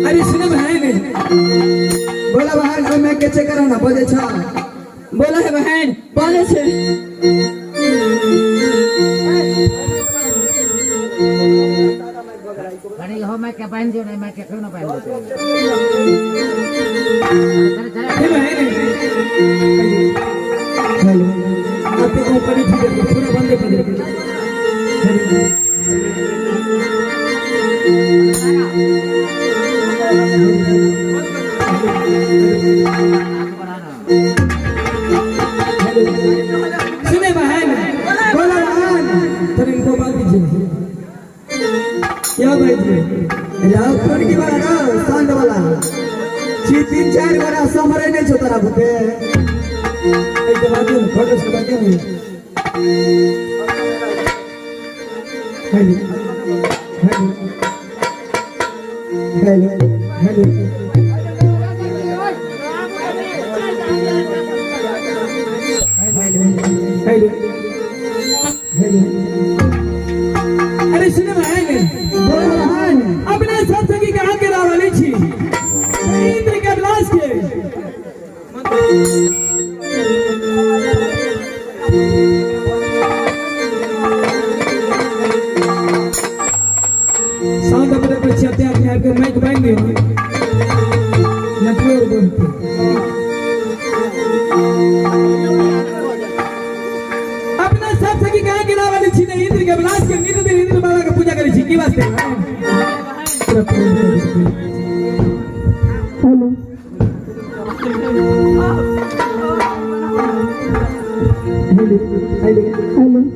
अरे सुन बहन। बोला बहन, ओइ में के चेक ना बजे छ। बोला है बहन, बोले छे। अरे हो मैं क्या पहन दियो नहीं मैं क्या क्यों ना पहन देते। चले चले। हे बहन, हेलो, आपके कंपनी ठीक है, पूरा बंद कर दे। आगे बढ़ाना। सुने बहन। बोला बहन। थोड़ी इनको बात दीजिए या भाई जी। राव कौन की बात ना साउंड वाला छी तीन चार गोरा समरे नहीं छो तोरा बुते। एक दबा दियो ना, फोटो से दबा दियो ना। Hello hello hello hello. Hello hello hello. अरे सुने बहन। बोला बहन। अपने सब सखी कहाँ के रावली छी इंद्र के विलास के। साउंड अपने पर चलते अपने आपके माइक बांध दियो नेटवर्क बोलते। अपना सब सखी कहाँ के रावली छी इंद्र के विलास के नित दिन इंद्र बाबा के पूजा करै छी की वास्ते। Hello hello hello hello.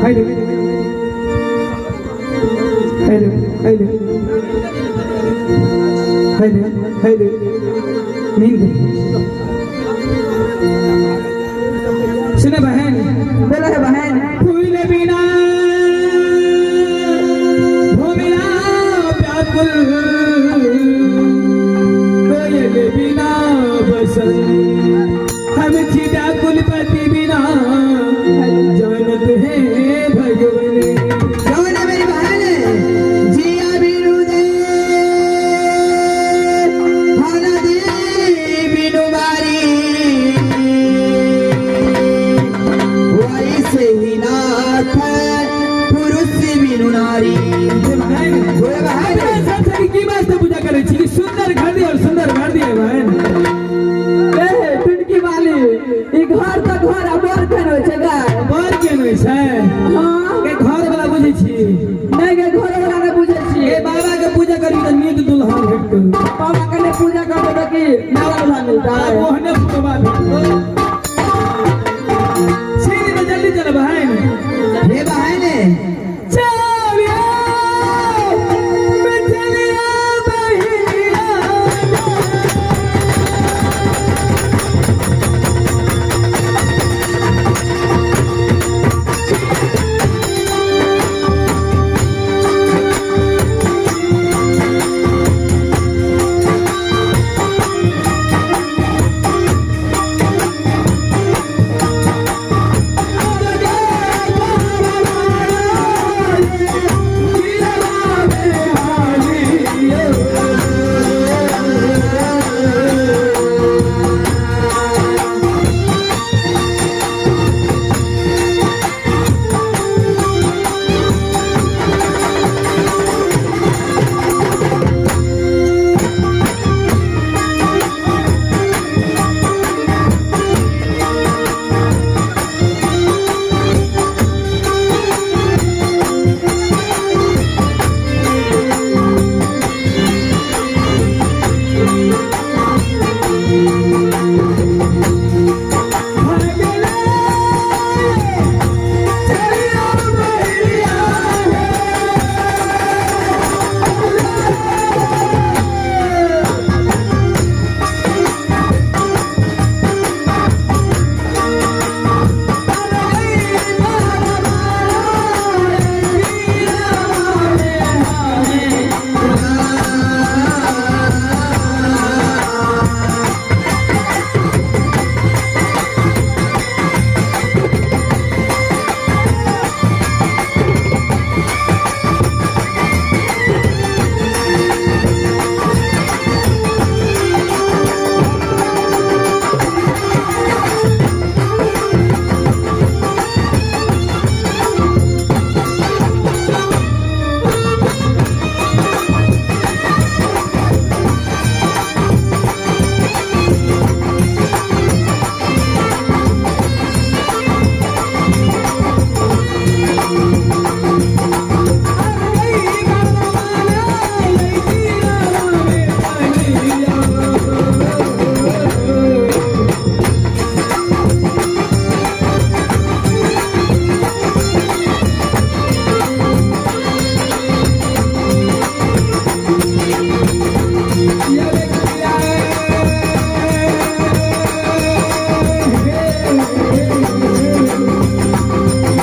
Hello hello hello hello hello. नींद। सुने बहन। बोला है बहन। फूल बिना भूमिया व्याकुल, कोयल बिना बसंत, हम छी व्याकुल पति बिना जानत है भगवन। कौन है मेरी बहन? बारी। बोले बहन। अपना सब सखी की वास्ते पूजा करै छी कि सुंदर घर दिए और सुंदर घर दिए बहन। ए टुनकी वाली, ई घर त घर आ बर केन होइ छै गे? बर केहन होइ छै? हाँ। के घर वाला बुझै छी? नहि गे, घर वाला नहि बुझै छी। ए बाबा के पूजा करी त नीक दुल्हन भेटतौ। बाबा के नहि पूजा करबै तऽ की नया दुल्हा मिलतै? आब ओहने फुटबा भेटतौ। सीढ़ी में जल्दी चल बहन। हे बहन। चलिया बिचलिया बहिनिया।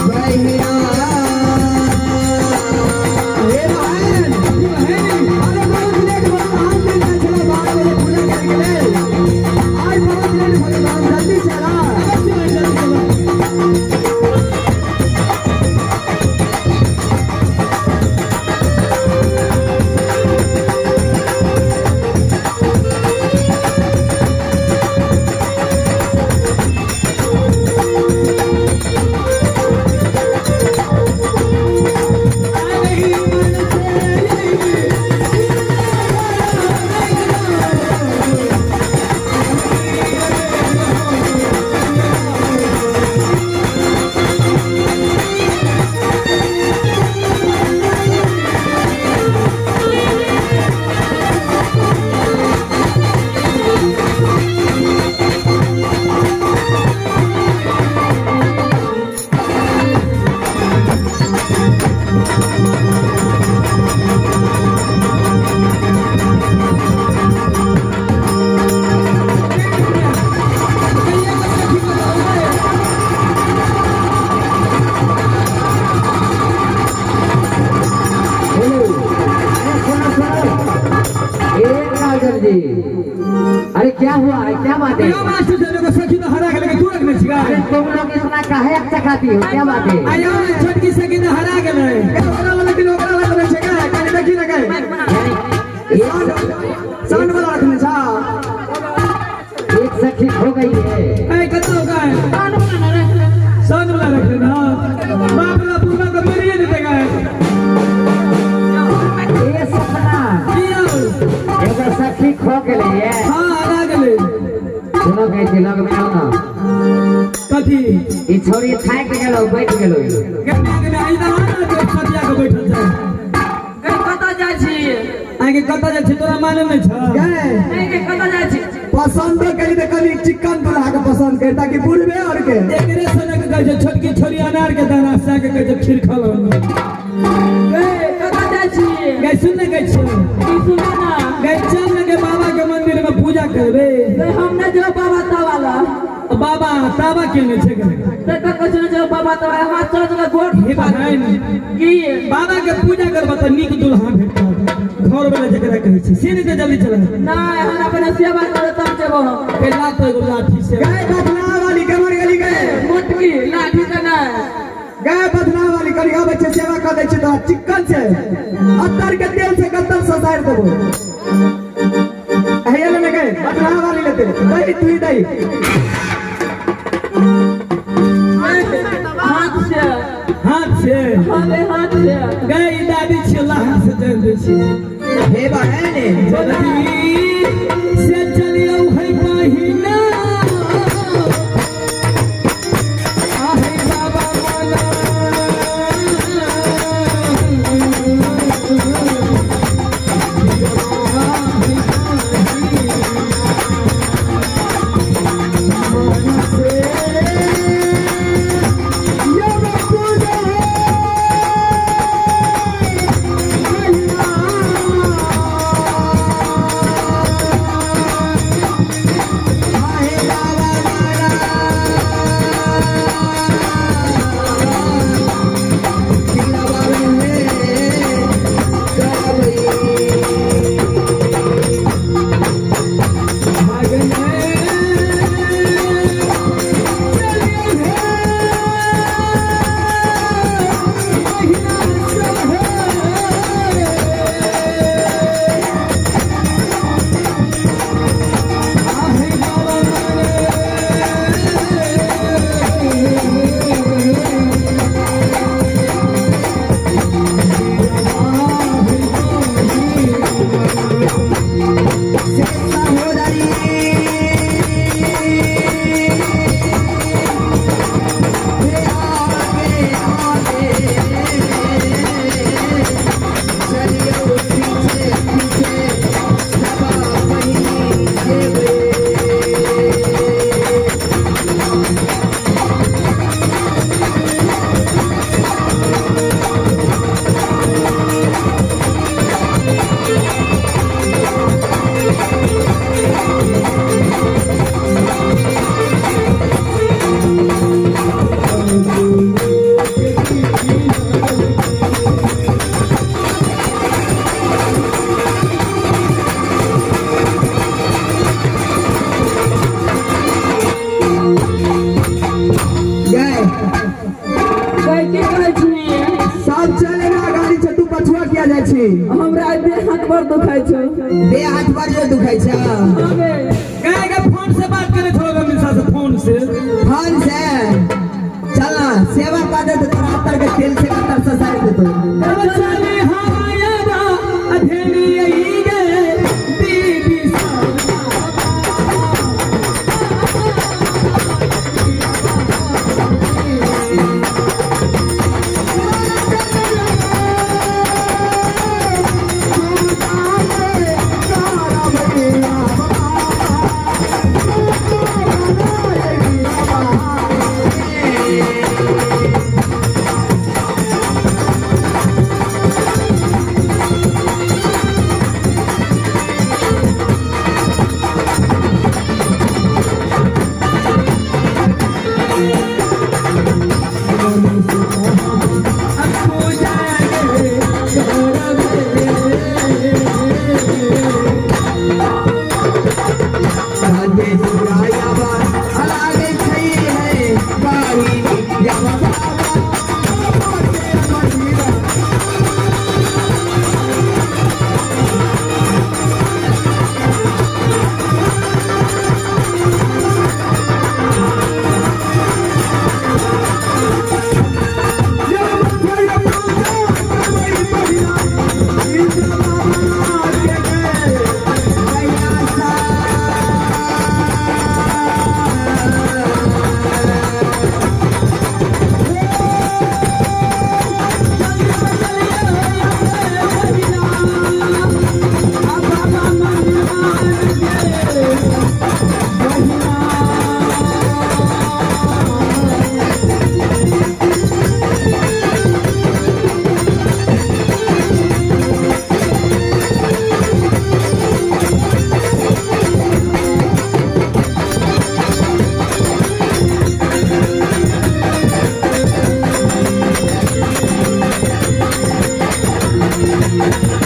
बहिना। हे बहन। अरे बहुत लेट भऽ गेल, हम दिन जाइ छलहुँ 12 बजे पूजा करैके लेल। आज बहुत लेट भऽ गेल, हम जल्दी चला। हेलो, अरे सुनो सुनो, ए काजल जी, अरे क्या हुआ है, क्या बात है? यो मास्टर साहब एगो सखी तो हरा के लेके तू रखने छिका। अरे तुम लोग इतना काहे चखाती हो, क्या बात है? आयो छोटकी सखी तो हरा गेलै। ए, ओकरा वाला लेकिन ओकरा वाला रखने छै गे, कनी देखी ना गे। यानी साउंड वाला रखने छा। एक सखी खो गई है। ए कतौ गाय साउंड वाला रख लेना। बाप रे पूरा तो मेरी नहीं देगा। ई छौरी थाकि गेलो बैठ गेलो। गन्ना के आई ना ना छतिया के बैठल छै। गई कतऽ जाइ छी? आगे कतऽ जाइ छी तोरा मालूम नहि छौ? गए नहीं के कतऽ जाइ छी? पसंदो करी तऽ कनी चिकन दुल्हा के पसंद करी ताकि बुढ़बे और के। एकरे सनक कहै छै छोटकी छोरी अनार के दाना सा के कहै छै खीर खा लो। गई कतऽ जाइ छी? गई सुन ने गई छी। की सुना ना? गई चल ने के बाबा के मंदिर में पूजा करबे। गई हम नहि जेबै बाबा तावाला। बाबा ताबा के नहि छै गई। ते तऽ कहै छै जे बाबा तावा हमरा चल चल गोर हे बहन की बाबा के पूजा करबा तऽ नीक दुल्हा भेटत। घर वाला जकरा कहै छै से नहि तऽ जल्दी चल। नहि हमरा पहिने सेवा करे तब जेबो हम। पहला तो एगो लाठी से गए बदला वाली कमर गली गए। मोटकी लाठी के नहि। गए बदला वाली कनी आबै छै सेवा कऽ दै छै तोरा चिकन से अत्तर के तेल से गद्दल ससारि देबो। हे ले गए बदला वाली लेते दही तू ही दही। हाथ से हाथ से हमे हाथ से गई दादी छी लाहा से जान दै छी। हे बहन जल्दी से चलियौ है बहिना आहे बाबा मना गए गई की कहै छी? सब चले ना गाड़ी छै तू पछुआ किया जाइ छी? हमरा देह हाथ बड़ दुखाइ छै। देह हाथ बड़ जे दुखाइ छै। हमे गए गए फोन से बात करे थोड़ा गंभीर से फोन से। फोन से चल ना सेवा कर दे तोरा अत्तर के तेल से गद्दल ससारि देतो। चले हमारा अधेनी आई गए दीदी Thank है।